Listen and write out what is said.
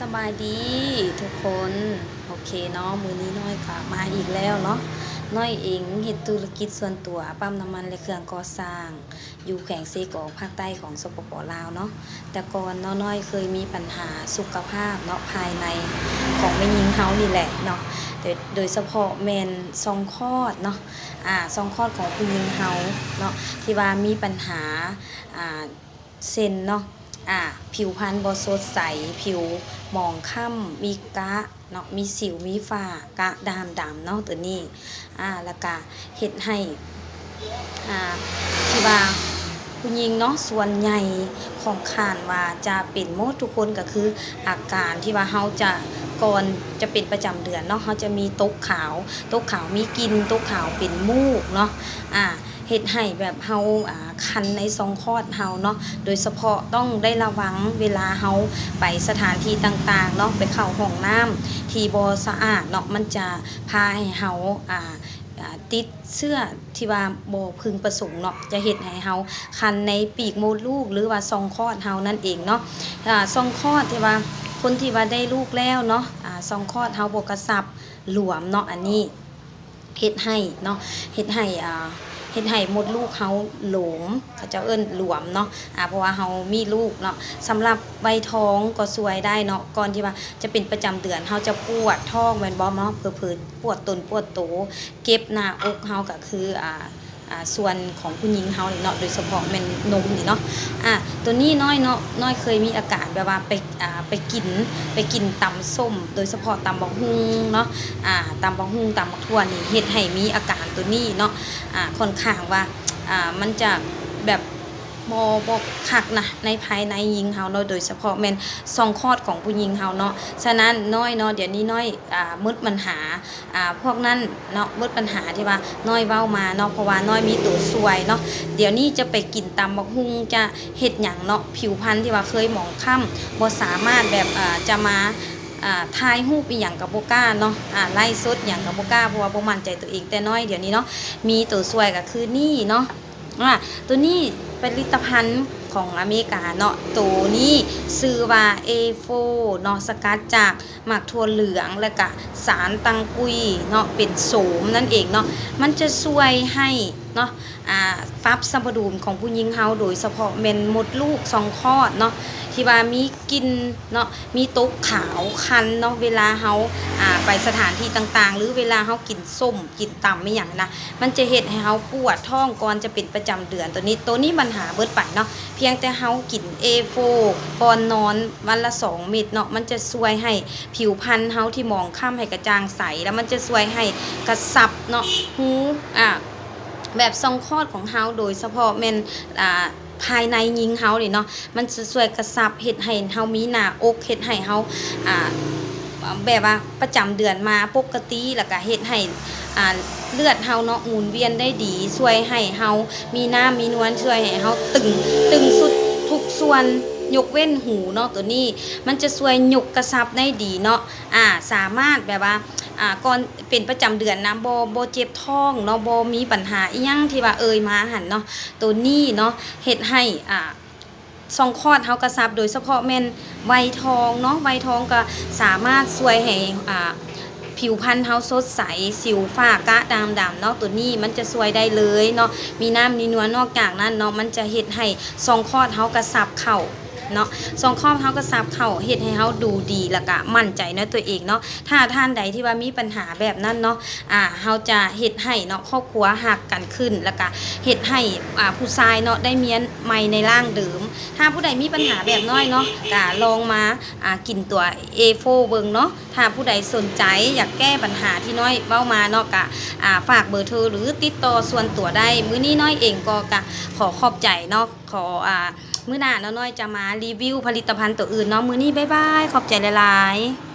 ສະບາຍດີທຸກຄົນ. ໂອເຄເນາະ, ມື້ນີ້ນ້ອຍກໍມາອີກແລ້ວເນາະ. ນ້ອຍເອງເຮັດທຸລະກິດສ່ວນຕົວ ປ້ຳນ້ຳມັນ ແລະ ເຄື່ອງກໍ່ສ້າງ ຢູ່ແຂວງເຊກອງ ພາກໃຕ້ຂອງ ສປປ ລາວເນາະ. ແຕ່ກ່ອນເນາະ ນ້ອຍເຄີຍມີບັນຫາສຸຂະພາບເນາະ ພາຍໃນຂອງແມ່ຍິງເຮົານີ້ແຫຼະເນາະ, ໂດຍ ໂດຍສະເພາະແມ່ນຊ່ອງຄອດເນາະ, ອາ ຊ່ອງຄອດຂອງຜູ້ຍິງເຮົາເນາະ ທີ່ວ່າມີບັນຫາ ອາ ເຊັ່ນເນາະ ອາ ຜິວພັນບໍ່ສົດໃສ, ຜິວໝອງຄ້ຳ, ມີກະເນາະ, ມີສິວ, ມີຝ້າ, ກະດາມດຳເນາະ ໂຕນີ້. ອາ ແລ້ວກະເຮັດໃຫ້ ອາ ທີ່ວ່າຜູ້ຍິງເນາະ ສ່ວນໃຫຍ່ຂອງຂ້ານວ່າຈະເປັນໝົດທຸກຄົນ ກໍຄືອາການທີ່ວ່າເຮົາຈະ ກ່ອນຈະເປັນປະຈຳເດືອນເນາະ ເຮົາຈະມີຕົກຂາວ, ຕົກຂາວມີກິ່ນ, ຕົກຂາວເປັນມູກເນາະ. ອາ ເຮັດໃຫ້ແບບເຮົາ ອາ ຄັນໃນຊ່ອງຄອດເຮົາເນາະ, ໂດຍສະເພາະຕ້ອງໄດ້ລະວັງເວລາເຮົາໄປສະຖານທີ່ຕ່າງໆເນາະ, ໄປເຂົ້າຫ້ອງນ້ຳທີ່ບໍ່ສະອາດເນາະ, ມັນຈະພາໃຫ້ເຮົາ ອາ ອາ ຕິດເຊື້ອທີ່ວ່າບໍ່พึງປະສົງເນາະ, ຈະເຮັດໃຫ້ເຮົາຄັນໃນປີກມົດລູກ ຫຼືວ່າຊ່ອງຄອດເຮົານັ້ນເອງເນາະ. ອາ ຊ່ອງຄອດທີ່ວ່າ ຄົນທີ່ວ່າໄດ້ລູກແລ້ວເນາະ, ອາ ຊ່ອງຄອດເຮົາບໍ່ກະຊັບ ຫຼວມເນາະ, ອັນນີ້ເຮັດໃຫ້ເນາະ ເຮັດໃຫ້ ອາ ເຮັດໃຫ້ມົດລູກເຮົາຫຼວມ, ເຂົາເຈົ້າເອີ້ນຫຼວມເນາະ ອາ ເພາະວ່າເຮົາມີລູກເນາະ. ສຳລັບໄວທອງກໍຊ່ວຍໄດ້ເນາະ, ກ່ອນທີ່ວ່າຈະເປັນປະຈຳເດືອນ ເຮົາຈະປວດທ້ອງແມ່ນບໍ່ເນາະ, ເຜີໆປວດຕົນປວດໂຕ, ເຈັບໜ້າອົກເຮົາກໍຄື ອາ ອາ ສ່ວນຂອງຜູ້ຍິງເຮົານີ້ເນາະ, ໂດຍສະເພາະແມ່ນນົມນີ້ເນາະ. ອາ ໂຕນີ້ນ້ອຍເນາະ, ນ້ອຍເຄີຍມີອາການແບບວ່າໄປ ອາ ໄປກິນ ໄປກິນຕຳສົ້ມ ໂດຍສະເພາະຕຳບັກຫຸ່ງເນາະ, ອາ ຕຳບັກຫຸ່ງ ຕຳບັກຖົ່ວນີ້ ເຮັດໃຫ້ມີອາການໂຕນີ້ເນາະ. ອາ ຂ້ອນຂ້າງວ່າ ອາ ມັນຈະແບບບໍ່ ບໍ່ຄັກນະ ໃນພາຍໃນຍິງເຮົາເນາະ, ໂດຍສະເພາະແມ່ນຊ່ອງຄອດຂອງຜູ້ຍິງເຮົາເນາະ. ສະນັ້ນນ້ອຍເນາະ ດຽວນີ້ນ້ອຍ ອາ ໝົດບັນຫາ ອາ ພວກນັ້ນເນາະ, ໝົດບັນຫາທີ່ວ່ານ້ອຍເວົ້າມາເນາະ, ເພາະວ່ານ້ອຍມີໂຕຊ່ວຍເນາະ. ດຽວນີ້ຈະໄປກິນຕຳບັກຫຸ່ງ ຈະເຮັດຫຍັງເນາະ, ຜິວພັນທີ່ວ່າເຄີຍໝອງຄ້ຳ ບໍ່ສາມາດແບບ ອາ ຈະມາ ອາ ຖ່າຍຮູບອີ່ຫຍັງກໍບໍ່ກ້າເນາະ, ອາ ໄລຟ໌ສົດຫຍັງກໍບໍ່ກ້າ ເພາະວ່າບໍ່ໝັ້ນໃຈຕົວເອງ. ແຕ່ນ້ອຍດຽວນີ້ເນາະ ມີໂຕຊ່ວຍກໍຄືນີ້ເນາະ. ອາ ໂຕນີ້ຜະລິດຕະພັນຂອງອາເມລິກາເນາະ, ໂຕນີ້ຊື່ວ່າ ເອໂຟ ເນາະ, ສະກັດຈາກໝາກຖົ່ວເຫຼືອງ ແລະກະສານຕັງກຸຍເນາະ, ເປັນໂສມນັ້ນເອງເນາະ. ມັນຈະຊ່ວຍໃຫ້ເນາະ ອາ ປັບສະມະດຸນຂອງຜູ້ຍິງເຮົາ, ໂດຍສະເພາະແມ່ນມົດລູກ ຊ່ອງຄອດເນາະ ທີ່ວ່າມີກິ່ນເນາະ, ມີຕົກຂາວ ຄັນເນາະ, ເວລາເຮົາ ອາ ໄປສະຖານທີ່ຕ່າງໆ ຫຼືເວລາເຮົາກິນສົ້ມ ກິນຕຳອີ່ຫຍັງນະ, ມັນຈະເຮັດໃຫ້ເຮົາປວດທ້ອງກ່ອນຈະເປັນປະຈຳເດືອນ. ໂຕນີ້ ໂຕນີ້ບັນຫາເບິດໄປເນາະ, ພຽງແຕ່ເຮົາກິນ ເອໂຟ ກ່ອນນອນວັນລະສອງເມັດເນາະ, ມັນຈະຊ່ວຍໃຫ້ຜິວພັນເຮົາທີ່ໝອງຄ້ຳໃຫ້ກະຈ່າງໃສ, ແລ້ວມັນຈະຊ່ວຍໃຫ້ກະຊັບເນາະ ຮູ ອາ ແບບຊ່ອງຄອດຂອງເຮົາ, ໂດຍສະເພາະແມ່ນ ອາ ພາຍໃນຍິງເຮົານີ້ເນາະ, ມັນຈະຊ່ວຍກະຊັບ ເຮັດໃຫ້ເຮົາມີໜ້າອົກ, ເຮັດໃຫ້ເຮົາ ອາ ແບບວ່າປະຈຳເດືອນມາປົກກະຕິ, ແລ້ວກະເຮັດໃຫ້ ອາ ເລືອດເຮົາເນາະໝູນວຽນໄດ້ດີ, ຊ່ວຍໃຫ້ເຮົາມີນ້ຳມີນວນ, ຊ່ວຍໃຫ້ເຮົາຕຶງ ຕຶງສຸດທຸກສ່ວນ ຍົກເວັ້ນຫູເນາະ. ໂຕນີ້ມັນຈະຊ່ວຍຍົກກະຊັບໄດ້ດີເນາະ, ອາ ສາມາດແບບວ່າ ອາ ກ່ອນເປັນປະຈຳເດືອນນະ ບໍ່ ບໍ່ເຈັບທ້ອງເນາະ, ບໍ່ມີບັນຫາອີ່ຫຍັງທີ່ວ່າເອີ່ຍມາຫັ້ນເນາະ. ໂຕນີ້ເນາະ ເຮັດໃຫ້ ອາ ຊ່ອງຄອດເຮົາກະຊັບ, ໂດຍສະເພາະແມ່ນໄວທອງເນາະ, ໄວທອງກະສາມາດຊ່ວຍໃຫ້ ອາ ຜິວພັນເຮົາສົດໃສ, ສິວຝ້າກະດ່າງດຳເນາະ, ໂຕນີ້ມັນຈະຊ່ວຍໄດ້ເລີຍເນາະ, ມີນ້ຳມີນວນ. ນອກຈາກນັ້ນເນາະ ມັນຈະເຮັດໃຫ້ຊ່ອງຄອດເຮົາກະຊັບເຂົ້າເນາະ, ຊ່ອງຄອດເຮົາກະຊັບເຂົ້າ ເຮັດໃຫ້ເຮົາດູດີ ແລ້ວກະໝັ້ນໃຈໃນຕົວເອງເນາະ. ຖ້າທ່ານໃດທີ່ວ່າມີບັນຫາແບບນັ້ນເນາະ ອາ ເຮົາຈະເຮັດໃຫ້ເນາະ ຄອບຄົວຮັກກັນຂຶ້ນ ແລ້ວກະເຮັດໃຫ້ ອາ ຜູ້ຊາຍເນາະ ໄດ້ເມຍໃໝ່ໃນຮ່າງເດີມ. ຖ້າຜູ້ໃດມີບັນຫາແບບນ້ອຍເນາະ ກະລອງມາ ອາ ກິນຕົວ ເອໂຟ ເບິ່ງເນາະ. ຖ້າຜູ້ໃດສົນໃຈຢາກແກ້ບັນຫາທີ່ນ້ອຍເວົ້າມາເນາະ ກະ ອາ ຝາກເບີໂທ ຫຼື ຕິດຕໍ່ສ່ວນຕົວໄດ້. ມື້ນີ້ນ້ອຍເອງກໍ ກະຂໍຂອບໃຈເນາະ, ຂໍ ອາ ມື້ໜ້າເນາະ ນ້ອຍຈະມາຣີວິວຜະລິດຕະພັນໂຕອື່ນເນາະ. ມື້ນີ້ບາຍບາຍ, ຂອບໃຈຫຼາຍໆ.